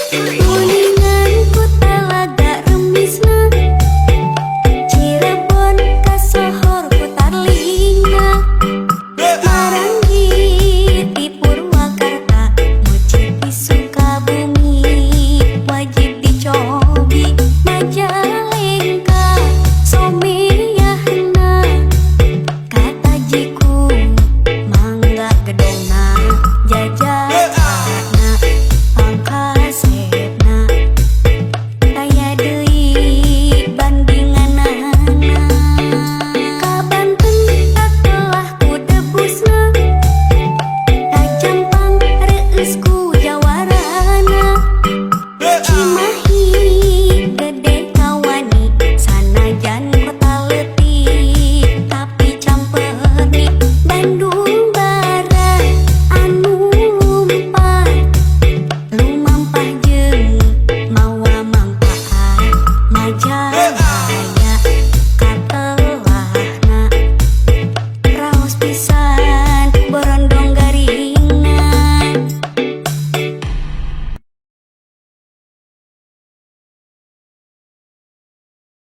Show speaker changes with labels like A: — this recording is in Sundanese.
A: Kuningan ku talaga remisna, Cirebon kasohor ku tarlina, Maranggi ti Purwakarta, Moci ti Sukabumi, wajib dicobi. Majalengka someyahna, kataji ku mangga gedongna jajakan.